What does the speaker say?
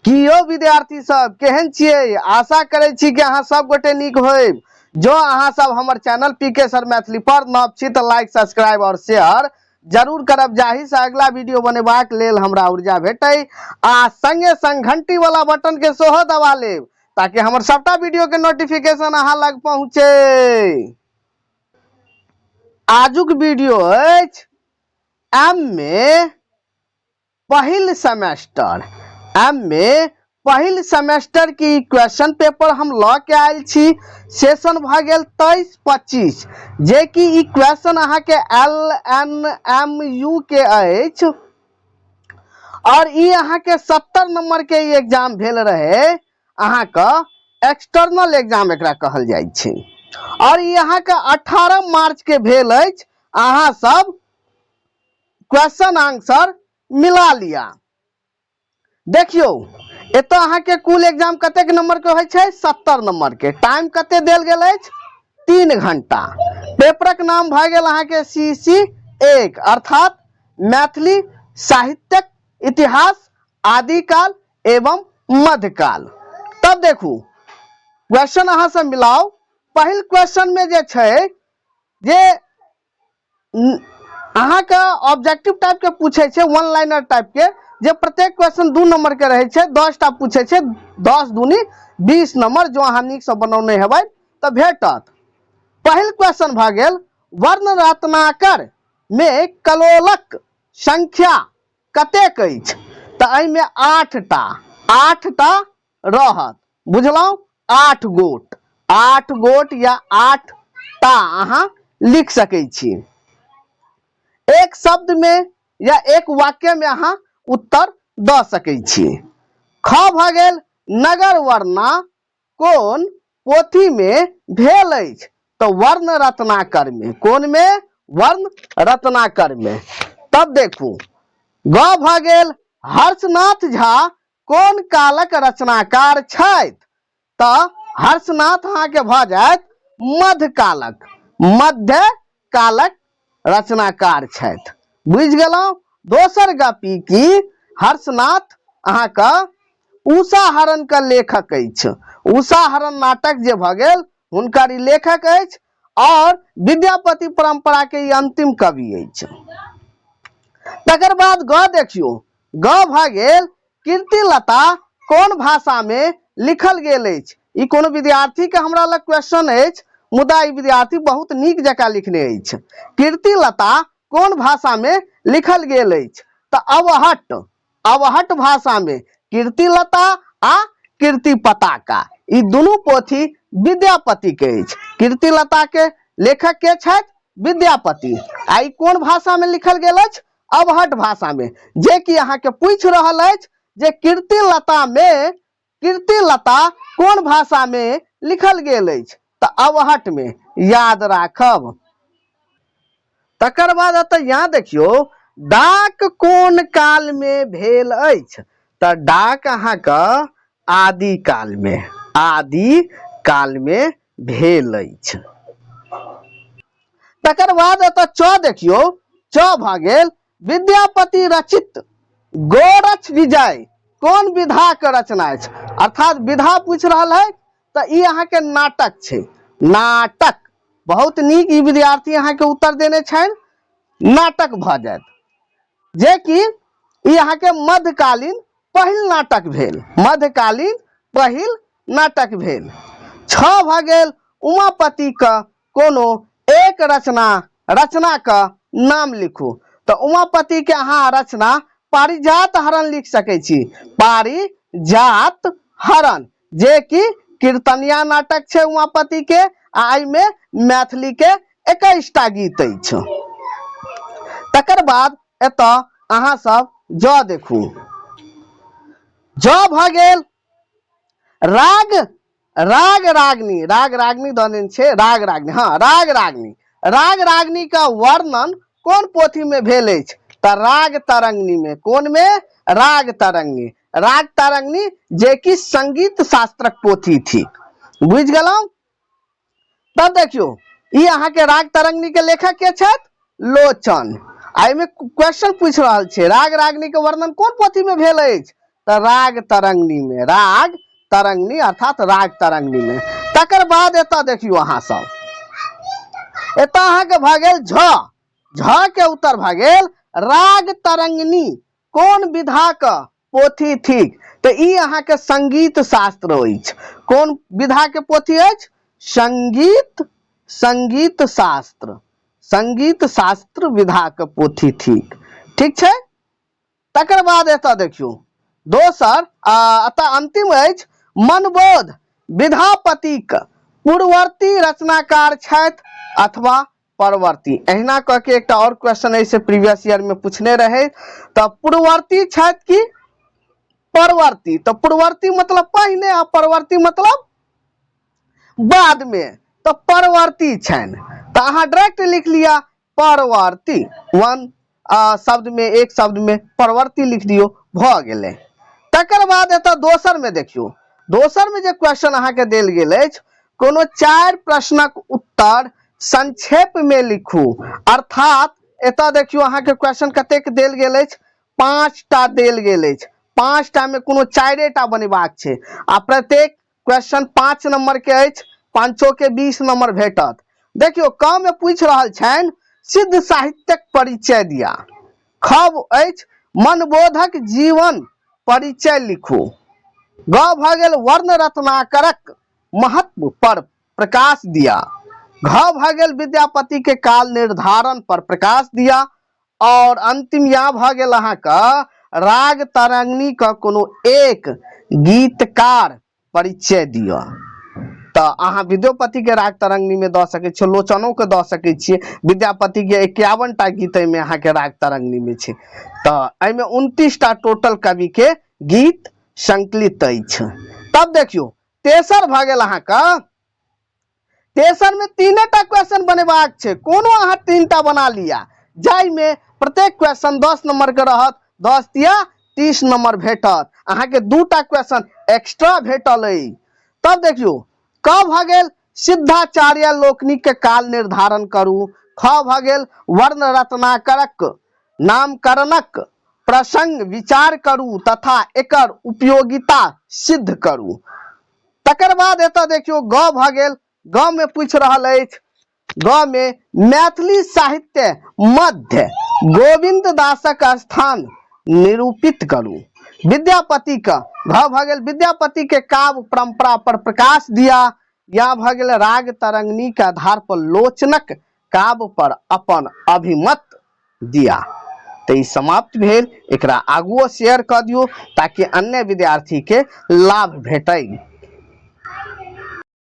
की यौ विद्यार्थी सब केहन छियै? आशा करै छी कि अहाँ सब गोटे नीक होइब। जँ अहाँ सब हमर चैनल पी के सर मैथिली पर नव छी तऽ लाइक, सब्सक्राइब और शेयर जरूर करब, जाहि से अगला वीडियो बनेबाक लेल हमरा ऊर्जा भेटै, आ संगे संग घंटी वाला बटन के सेहो दबा लेब ताकि हमर सबटा वीडियो के नोटिफिकेशन अहाँ लग पहुँचे। आजुक वीडियो अछि एम ए पहिल सेमेस्टर, एम ए पहिल सेमेस्टर की क्वेश्चन पेपर हम लऽ के आयल छी। सेशन भऽ गेल 23-25, जे कि ई क्वेश्चन अहाँके एल एन एम यू के अछि और ई अहाँके 70 नंबर के ई एग्जाम भेल रहे। अहाँके एक्सटर्नल एग्जाम एकरा कहल जाइ छै और ई अहाँके 18 मार्च के भेल अछि। अहाँ सब क्वेश्चन आंसर मिला लिया। देखियौ, एतऽ अहाँके कुल एग्जाम कतेक नंबर के होइ छै? 70 नंबर के। टाइम कते देल गेल अछि? 3 घंटा। पेपरक नाम भए गेल अहाँके सी सी 1, अर्थात मैथिली साहित्यक इतिहास आदिकाल एवं मध्यकाल। तब देखू, क्वेश्चन अहाँ सब मिलाउ। पहिल क्वेश्चन में जे छै जे अहाँके ऑब्जेक्टिव टाइप के पूछे छै, वन लाइनर टाइप के, जे प्रत्येक क्वेश्चन 2 नंबर के रहे छै, 10 टा पूछे छै, 10 दूनी 20 नंबर। जो अहाँ नीक से बनौने हेबै तऽ भेटत। पहिल क्वेश्चन भऽ गेल, वर्ण रत्नाकर में कलोलक संख्या कतेक अछि? तऽ एहिमे 8टा रहत। बुझलहुँ? 8 गोट, 8 गोट या 8 टा अहाँ लिख सकै छी। एक शब्द में या एक वाक्य में अहाँ उत्तर दऽ सकै छी। ख भऽ गेल, नगर वर्णा कोन पोथी में भेल अछि? तऽ वर्ण रत्नाकर में। कोन में? वर्ण रत्नाकर में। तब देखू, ग भऽ गेल, हर्षनाथ झा कोन कालक रचनाकार छथि? तऽ हर्षनाथ अहाँके भऽ जायत मध्यकालक, मध्यकालक रचनाकार छथि। बुझि गेलहुँ? दोसर गप ई कि हर्षनाथ अहाँके उषाहरण के लेखक अछि। उषाहरण नाटक जे भऽ गेल, हुनकर ई लेखक अछि और विद्यापति परंपरा के ई अंतिम कवि अछि। तकर बाद ग देखियौ, ग भऽ गेल, कीर्तिलता कोन भाषा में लिखल गेल अछि? ई कोनो विद्यार्थी के हमरा लग क्वेश्चन अछि, मुदा ई विद्यार्थी बहुत नीक जकाँ लिखने अछि। कीर्तिलता कोन भाषा में लिखल गेल अछि? तऽ अवहट्ट, अवहट्ट भाषा में कीर्तिलता आ कीर्ति पताका, ई दुनू पोथी विद्यापति के अछि। कीर्तिलता के लेखक के छथि? विद्यापति। आ ई कोन भाषा में लिखल गेल अछि? अवहट्ट भाषा में। जे कि अहाँके पूछि रहल अछि जे कीर्तिलता में, कीर्तिलता कोन भाषा में लिखल गेल अछि, तऽ अवहट्ट में, याद राखब। तकर बाद एतऽ यहाँ देखियौ, डाक कोन काल में भेल अछि? तऽ डाक अहाँके आदि काल में, आदि काल में भेल अछि। तकर बाद एतऽ च देखियौ, च भऽ गेल, विद्यापति रचित गोरक्ष विजय कोन विधा के रचना अछि? अर्थात विधा पूछि रहल है, तऽ ई अहाँके नाटक छै, नाटक। बहुत नीक ई विद्यार्थी अहाँके उत्तर देने छनि। नाटक भऽ जायत, जे कि ई अहाँके मध्यकालीन पहिल नाटक भेल, मध्यकालीन पहिल नाटक भेल। 6 भऽ गेल, उमापति के कोनो एक रचना के नाम लिखू। तऽ उमापति के अहाँ रचना पारिजात हरण लिख सकै छी, पारिजात हरण, जे कि कीर्तनिया नाटक छै उमापति के, आ एहिमे मैथिली के 21टा गीत अछि। तकर बाद एतऽ अहाँ सब ज देखू, ज भऽ गेल राग राग रागनी, राग रागनी दऽ देने छै, राग रागनी, हाँ राग रागनी। राग रागनी का वर्णन कोन पोथी में भेल अछि? तऽ राग तरंगिणी में। कोन में? राग तरंगिणी, राग तरंगिणी, जे कि संगीत शास्त्रक पोथी थिक। बुझि गेलहुँ? तब देखियौ, ई अहाँके राग तरंगिणी के लेखक के छथि? लोचन। आ एहिमे क्वेश्चन पूछि रहल छै, राग रागनी के वर्णन कोन पोथी में भेल अछि? तऽ राग तरंगिणी मे, राग तरंगिणी अर्थात राग तरंगिणी मे। तकर बाद एतऽ देखियौ अहाँ सब, एतऽ अहाँके भऽ गेल झ, झ के उत्तर भऽ गेल राग तरंगिणी कोन विधाक पोथी थिक? तऽ ई अहाँके संगीत शास्त्र अछि। कोन विधा के पोथी अछि? संगीत, संगीत शास्त्र, संगीत शास्त्र विधा के पोथी थिक। ठीक छै। तकर बाद एतऽ देखियौ दोसर, एतऽ अंतिम अछि मनबोध विधापतिक पूर्ववर्ती रचनाकार छथि अथवा परवर्ती। एहिना कऽ के एकटा और क्वेश्चन एहिसँ प्रीवियस ईयर में पूछने रहे। तऽ पूर्ववर्ती छथि कि परवर्ती? तऽ पूर्ववर्ती मतलब पहिने आ परवर्ती मतलब बाद में, तऽ परवर्ती छनि। तऽ अहाँ डायरेक्ट लिख लिअ परवर्ती, वन शब्द में, एक शब्द में परवर्ती लिख दियौ, भऽ गेलै। तकर बाद एतऽ दोसर में देखियौ, दोसर में जे क्वेश्चन अहाँके देल गेल अछि, कोनो 4 प्रश्नक उत्तर संक्षेप में लिखू। अर्थात एतऽ देखियौ अहाँके क्वेश्चन कतेक देल गेल अछि, 5टा देल गेल अछि। 5टा में कोनो 4टा बनेबाक छै आ प्रत्येक क्वेश्चन 5 नंबर के अछि, पांचो के 20 नंबर भेटत। देखियौ क में पूछि रहल छनि सिद्ध साहित्यक परिचय दिया, ख अछि मनबोधक जीवन परिचय लिखू, ग भऽ गेल वर्ण रत्नाकरक महत्व पर प्रकाश दिया, घ भऽ गेल विद्यापति के काल निर्धारण पर प्रकाश दिया, और अंतिम या भऽ गेल अहाँके राग तरंगिणी के कोनो एक गीतकार परिचय दिअ। तऽ अहाँ विद्योपति के राग तरंगिणी में दऽ सकै छियै, लोचनो के दऽ सकै छियै। विद्यापति के 51 टा गीत एहिमे अहाँके राग तरंगिणी में छै। तऽ एहिमे 29 टा टोटल कवि के गीत संकलित अछि। तब देखियौ तेसर भऽ गेल अहाँके, तेसर में 3 टा क्वेश्चन बनेबाक छै। कोनो अहाँ 3 टा बना लिया जाहिमे प्रत्येक क्वेश्चन 10 नंबर के रहत, 10 तिया 30 नंबर भेटत। अहाँके 2 क्वेश्चन एक्स्ट्रा भेटल अइ। तब देखियौ क भऽ गेल सिद्धाचार्य लोकनिक के काल निर्धारण करू, ख भऽ गेल वर्ण रत्नाकरक नामकरणक प्रसंग विचार करू तथा एकर उपयोगिता सिद्ध करू। तकर बाद एतऽ देखियौ ग भऽ गेल, ग में पूछि रहल अछि, ग में मैथिली साहित्य मध्य गोविंद दासक स्थान निरूपित करू। विद्यापति के घ भऽ गेल विद्यापति के काव्य परंपरा पर प्रकाश दिया, या भऽ गेल राग तरंगिणी के आधार पर लोचनक काव्य पर अपन अभिमत दिया। तऽ ई समाप्त भेल। एकरा आगुओ शेयर कऽ दियौ ताकि अन्य विद्यार्थी के लाभ भेटै।